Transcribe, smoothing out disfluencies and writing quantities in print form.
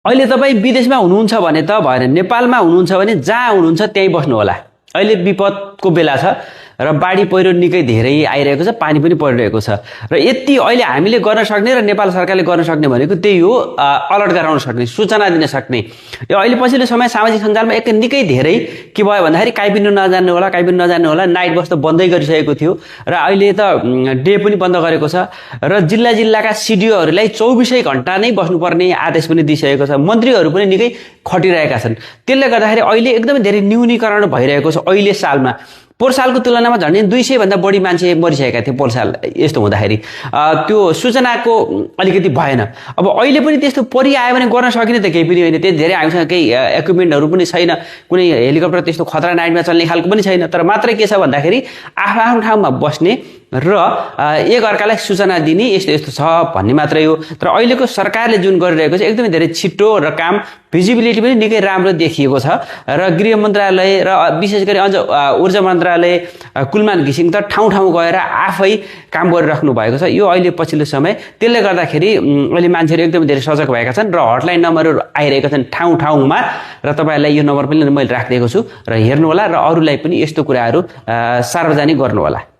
अहिले तपाईँ विदेशमा हुनुहुन्छ भने त भएन, नेपालमा हुनुहुन्छ भने जहाँ हुनुहुन्छ त्यहीँ बस्नु होला। अहिले विपदको बेला छ र बाढी पहिरो निकै धेरै आइरहेको छ, पानी पनि परिरहेको छ र यति अहिले हामीले गर्न सक्ने र नेपाल सरकारले गर्न सक्ने भनेको त्यही हो, अलर्ट गराउन सक्ने, सूचना दिन सक्ने। यो अहिले पछिल्लो समय सामाजिक सञ्जालमा एक निकै धेरै के भयो भन्दाखेरि काइपिन्नु नजान्नु होला, नाइट बस त बन्दै गरिसकेको थियो र अहिले त डे पनि बन्द गरेको छ र जिल्लाका सिडिओहरूलाई 24 घण्टा नै बस्नुपर्ने आदेश पनि दिइसकेको छ। मन्त्रीहरू पनि निकै खटिरहेका छन्। त्यसले गर्दाखेरि अहिले एकदमै धेरै न्यूनीकरण भइरहेको छ। अहिले सालमा पोहोर सालको तुलनामा झन्डै 200 भन्दा बढी मान्छे मरिसकेका थिए पोहोर साल। यस्तो हुँदाखेरि त्यो सूचनाको अलिकति भएन। अब अहिले पनि त्यस्तो परिआयो भने गर्न सकिने त केही पनि होइन। त्यति धेरै हामीसँग केही इक्विपमेन्टहरू पनि छैन, कुनै हेलिकप्टर त्यस्तो खतरा नाइटमा चल्ने खालको पनि छैन। तर मात्रै के छ भन्दाखेरि आफ्नो ठाउँमा बस्ने र एक अर्कालाई सूचना दिने, यस्तो यस्तो छ भन्ने मात्रै हो। तर अहिलेको सरकारले जुन गरिरहेको छ एकदमै धेरै छिटो र काम भिजिबिलिटी पनि निकै राम्रो देखिएको छ र गृह मन्त्रालय र विशेष गरी अझ ऊर्जा मन्त्रालय कुलमान घिसिङ त ठाउँ गएर आफै काम गरिराख्नु भएको छ यो अहिले पछिल्लो समय। त्यसले गर्दाखेरि अहिले मान्छेहरू एकदमै धेरै सजग भएका छन् र हटलाइन नम्बरहरू आइरहेका छन् ठाउँमा र तपाईँहरूलाई यो नम्बर पनि मैले राखिदिएको छु र हेर्नुहोला र अरूलाई पनि यस्तो कुराहरू सार्वजनिक गर्नुहोला।